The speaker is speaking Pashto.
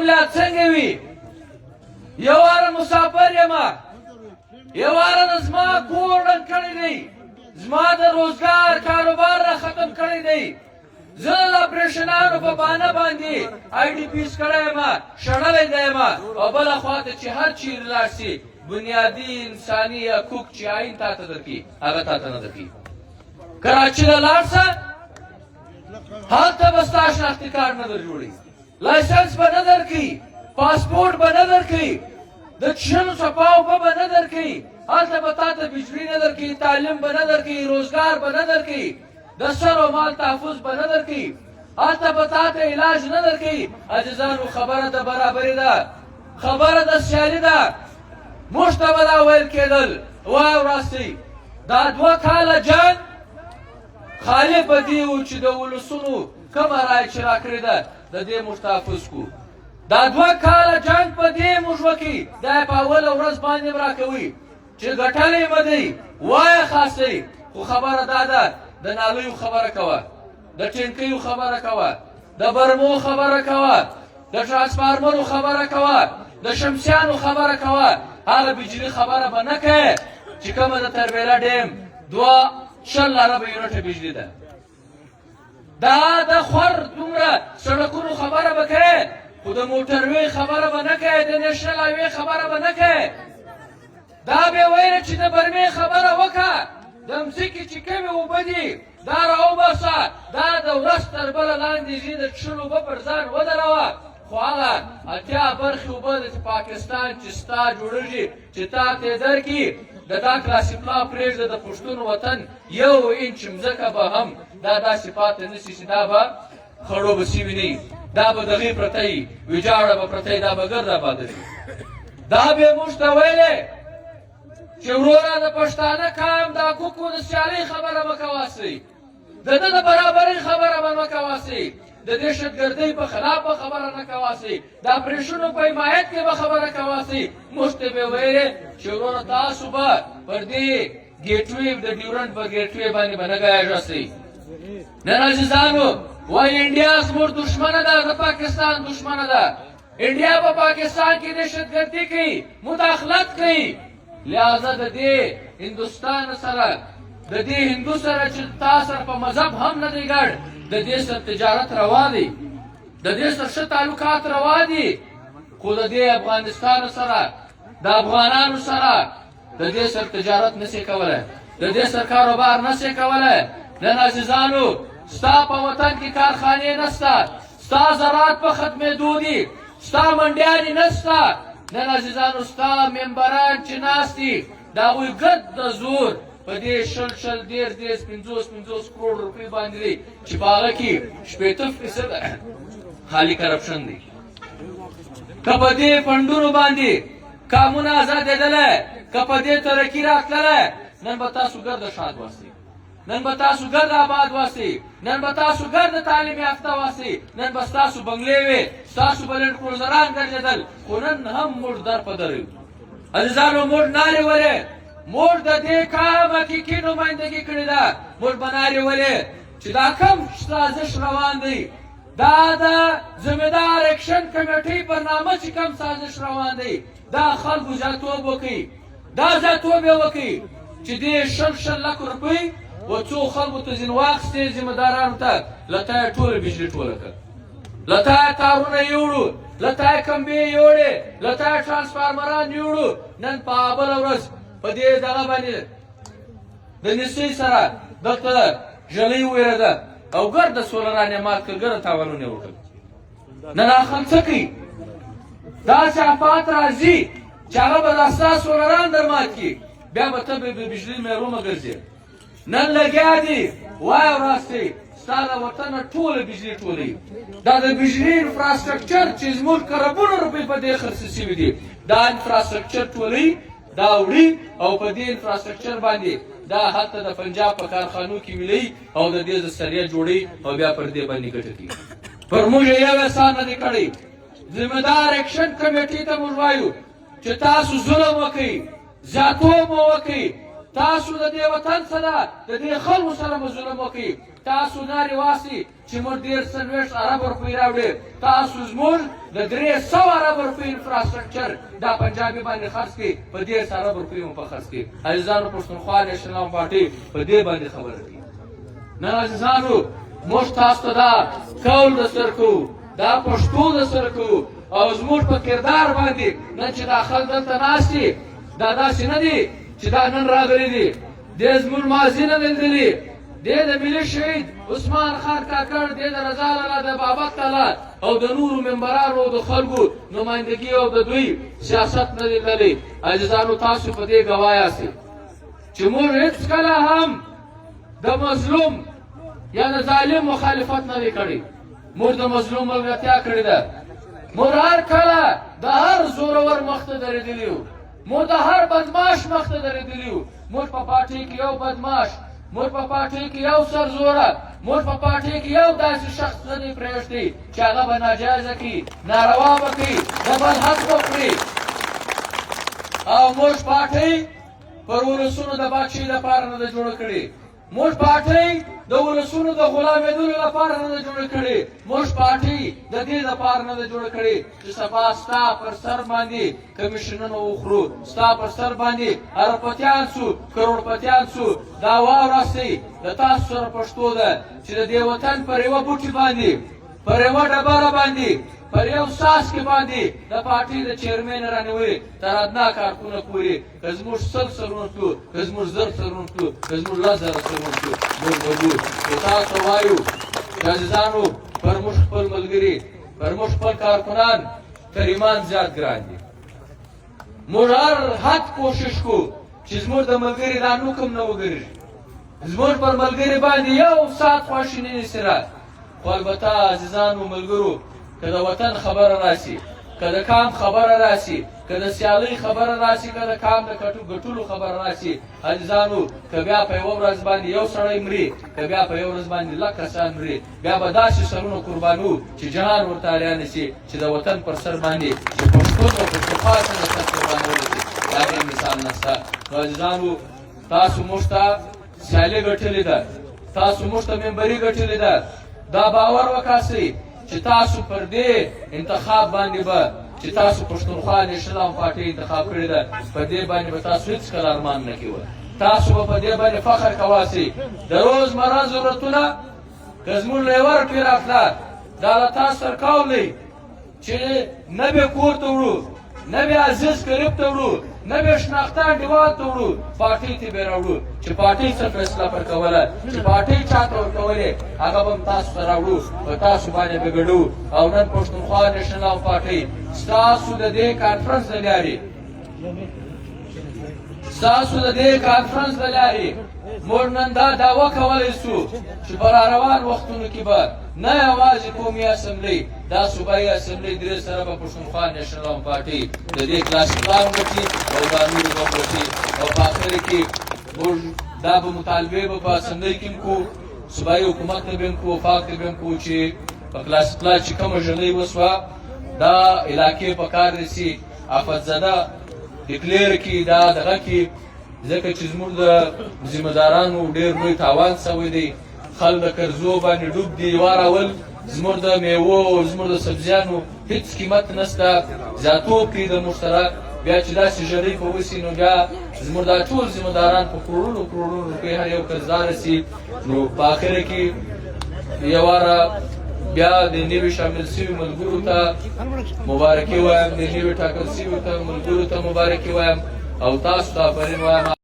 لا څنګه وي؟ یو واره مسافر یم، یو واره زما کور ړنګ کړی دی، زما د روزګار کاروبار را ختم کړی دی. زه د اپریشنانو په بانه باندې آی ډي پیس کړی یم، شړلی دی یم. او بله خواته چې هر چیرې لاړ سي، بنیادي انساني حقوق چې آیین تاته درکړي، هغه تاته نه درکړي. کراچي ته لاړ سه، هلته به ستا شناختي کارت نه در جوړوي، لایسنس به نه درکوي، پاسپورټ به نه درکوي، د چښلو صفا اوبه به نه درکوي. هلته به تاته بجلي نه درکوي، تعلیم به نه درکوي، روزګار به نه درکوي، د سر او مال تحفظ به نه درکوي، هلته به تاته علاج نه درکوي. عزیزانو، خبره د برابري ده، خبره د سیالي ده. موږ ته به دا ویل کېدل، وایه وراسئ، دا 2 کاله جنګ خالي په دې و چې د ولسونو کومه رایه چې راکړې ده، د دې موږ تحفظ کو. دا 2 کاله جنګ په دې موږ وکړي. دا په اوله ورځ باندې هم راکوي چې ګټلی مه دی، وایه خاصئ. خو خبره دا ده، د نالیو خبره کوه، د ټینکیو خبره کوه، د برمو خبره کوه، د ترانسفارمرو خبره کوه، د شمسیانو خبره کوه، هغه بجلی خبره به نه کوې چې کومه د تربیله ډیم 22 اربه یونټه بجلی ده. دا د خور دومره سړکونو خبره به کوې، خو د موټروې خبره به نه کوې، د نېشنل هایوې خبره به نه کوې. دا به ویل چې د برمې خبره وکړه، د مځکې چې کومې اوبه دي، دا راوباسه، دا د ورځ تر بله لاندې ځي، د څښلو اوبه پر ځان ودروه. خو هغه 80 برخې اوبه د پاکستان چې ستا جوړېږي، چې تا ته یې درکړي، د دا کلاسیپلا پرېږده، د پښتون وطن یو انچ مځکه به هم دا داسې پاتې نه سي چې دا به خړوبه سوي نه، دا به دغې پرته وي، ویجاړه به پرته وي، دا به ګرد آباده وي. دا به موږ ته ویلې چې وروره، د پښتانه قام د حقوقو د سیالۍ خبره مه کواسئ، د ده د برابرۍ خبره به مه کواسئ، د دهشتګردۍ په خلاف به خبره نه کواسئ، د اپریشنو په حمایت کې به خبره کواسئ. موږ ته به ویلې چې وروره، تاسو به پر دې ګیټوی، د ډیورنډ په ګیټوی باندې به نه ګایږاسئ. نن عزیزانو وایي انډیا زموږ دښمنه ده، د پاکستان دښمنه ده، انډیا په پاکستان کې دهشتګردي کوي، مداخلت کوي. لہذا د دې هندوستان سره، د دې هندو سره چې تا سره په مذهب هم نه دی ګډ، د دې سره تجارت روا دی، د دې سره ښه تعلقات روا دي، خو د دې افغانستان سره، د افغانانو سره د دې سره تجارت نشي کولای، د دې سره کاروبار نشي کولای. نن عزیزانو، ستا په وطن کې کارخانې نسته، ستا زراعت په ختمېدو دي، ستا منډیانې نسته. نن عزیزانو، ستا ممبران چې ناست دي، د هغوی ګرد د زور په دې 20 20، 30 30، 50 50 کروړ روپۍ باندې دی چې په هغه کې 60% خالي کرپشن دی. که په دې فنډونو باندې کامونه ازادېدلی، که په دې ترقي راتللی، نن به تاسو ګرده ښاد واسئ، نن به تاسو ګرد آباد واسئ، نن به تاسو ګرد تعلیم یافته واسئ، نن به ستاسو بنګلې وې، ستاسو به لنډ کروزران ګرځېدل. خو نن هم موږ در په در یو. عزیزانو، موږ نارې ولې، موږ د دې قام حقیقي نمایندګي کړې ده. موږ به نارې ولې چې دا کم سازش روان دی، دا د ذمه دار اکشن کمیټۍ پر نامه چې کم سازش روان دی، دا خلکو زیاتوب وکړي. دا زیاتوب یې وکړي چې دې 20 20 لک روپۍ و څو خلکو ته ځین واخیستې، ذمه دارانو ته، له تا یې ټوله بجلي ټوله کړه، له تا یې تارونه یوړو، له تا یې کمبې یوړې، له تا یې ټرانسفارمران یوړو. نن په بله ورځ په دې دغه باندې د نیسۍ سره دلته ږلۍ ووېرېده او ګرده سولران یې مات کړل، ګرده تاوانونه یې وکړل. نن هغه خلک څه کوي؟ داسې افات راځي چې هغه به دا ستا سولران در مات کړي، بیا به ته به د بجلي محرومه ګرځې. نن لګیا دي، وایه وراسئ، ستا د وطنه ټوله بجلي ټولوي. دا د بجلي انفراسټرکچر چې زموږ کربونو روپۍ په دې خرڅې شوي دي، دا انفراسټرکچر ټولوي، دا وړي او په دې انفراسټرکچر باندې دا هلته د پنجاب په کارخانو کې ویلي او د دې د سریه جوړي او بیا پر دې باندې ګټه کوي. پر موږ یې یو احسان نه دی کړی. ذمه دار اکشن کمیټې ته موږ وایو چې تاسو ظلم وکئ، زیاتوب مو وکئ، تاسو د دې وطن سره، د دې خلکو سره مو ظلم وکړي. تاسو نارې واسي چې موږ 43 اربه روپۍ راوړې، تاسو زموږ د 300 اربه روپۍ انفراسټرکچر دا پنجابي باندې خرڅ کړي، په 30 اربه روپۍ مو په خرڅ کړي. عزیزانو، پښتونخوا نېشنل پارټي په دې باندې خبره کوي. نن عزیزانو، موږ تاسو ته دا قول د سر کوو، دا پښتو د سر کوو، او زموږ په کردار باندې نن چې دا خلک دلته ناست دي، دا داسې نه دي چې دا نن راغلي دي. دې زموږ ماضي نه دی لیدلي. دې د ملي شهید عثمان خان کاکړ، دې د رضا لالا، د بابک لالا او د نورو ممبرانو او د خلکو نمایندګي او د دوی سیاست نه دی لیدلی. عزیزانو، تاسو په دې ګواه یاستئ چې موږ هېڅکله هم د مظلوم یا د ظالم مخالفت نه دی کړی. موږ د مظلوم ملګرتیا کړې ده. موږ هر کله د هر زورور مخ ته درېدلي یو. موږ د هر بدماش مخ ته درېدلي یو. موږ په پارټۍ کې یو بدماش، موږ په پارټۍ کې یو سرزوره، موږ په پارټۍ کې یو داسې شخص نه دی پرېږدی چې هغه به ناجایزه کوي، ناروا به کوي، د بل حق به خوري. او موږ پارټۍ پر ولسونو د بادشاهي لپاره نه ده جوړه کړې. موږ پارټۍ د ولسونو د غلامېدلو لپاره نه ده جوړه کړې. موږ پارټۍ د دې لپاره نه ده جوړه کړې چې سبا ستا پر سر باندې کمیشنونه وخورو، ستا پر سر باندې اربپتیان سو، کروړپتیان سو. دا واوراسئ، د تاسو سره پښتو ده چې د دې وطن پر یوه بوټي باندې، پر یوه ډبره باندې، پر یو څاڅکي باندې د پارټۍ د چیرمین رانیولې تر ادنا کارکونه پورې که زموږ 100 سرونه تلو، که زموږ 1000 سرونه تلو، که زموږ 10,000 سرونه تلو، موږ به ځو. خو تاسو وایو چې عزیزانو، پر موږ خپل ملګري، پر موږ خپل کارکنان تر ایمان زیات ګران دي. موږ هر حد کوشش کو چې زموږ د ملګري دا نوکم نه وګرځي، زموږ پر ملګري باندې یو ساعت خواشیني نشي را. خو البته عزیزانو ملګرو، که د وطن خبره راسي، که د کام خبره راسي، که د سیالۍ خبره راسي، که د کام د ګټلو خبره راسي، عزیزانو، که بیا په یوه ورځ باندې یو سړی مري، که بیا په یو ورځ باندې لک کسان مري، بیا به داسې سرونه قربانو چې جهان ورته اریان سي چې د وطن پر سر باندې چې پښتون او پښتونخوا څنګه سر قربانولی شي، د هغې مثال نشته. نو عزیزانو، تاسو موږ ته سیالي ګټلې ده، تاسو موږ ته ممبري ګټلې ده. دا باور وکاسئ چې تاسو پر دې انتخاب باندې به چې تاسو پښتونخوا نېشنل پارټي انتخاب کړې ده، په دې باندې به تاسو هېڅکله ارمان نه کوئ. تاسو به په دې باندې فخر کواسئ. د روزمره ضرورتونه که زموږ لیور پرې راتله، دا له تاسو سره قول دی چې نه به کور ته وړو، نه به عزیز قریب ته وړو، نه به شناخته انډیوال ته وړو، پارټۍ ته به راوړو. چې پارټۍ څه فیصله پر کوله، چې پارټۍ چاته ورکولې، هغه به هم تاسو ته راوړو، په تاسو باندې به ګډو. او نن پښتونخوا نېشنل پارټۍ ستاسو د دې کانفرنس د لارې، ستاسو د دې کانفرنس د لارې موږ نن دا دعوه کولی سو چې په روان وختونو کې به نه یوازې قومي اسمبلۍ، دا صوبایي اسمبلۍ درې سره به پښتونخوا نېشنل پارټي د دې کلاس پلان وکړي او دا نور به وکړي. او په اخر کې موږ دا به مطالبه به په اسمبلۍ کې کو، صوبایي حکومت ته به کو، وفاق ته به کو چې په کلاس پلان چې کومه ژلۍ وسوه، دا علاقې په کار دي چې آفت زده ډیکلیر کی، دا دغه کی، ځکه چې زموږ د ذمہ دارانو ډیر لوی تاوان سوی دی. خلک د قرضو باندې ډوب دي. واراول زموږ د میوو او زموږ د سبزیانو هیڅ قیمت نسته، زیاتوب کوي د موږ سره. بیا چې داسې ژړۍ په وسي، نو بیا زموږ دا ټول ذمہ داران په کروړونو کروړونو روپۍ هر یو قرضدار سي. نو په اخره کې یواره بیا د نوي شامل سوي ملګرو ته مبارکي وایم، د نوي ټاکل سوي ته ملګرو ته مبارکي وایم، او تاسو ته آفرین وایم.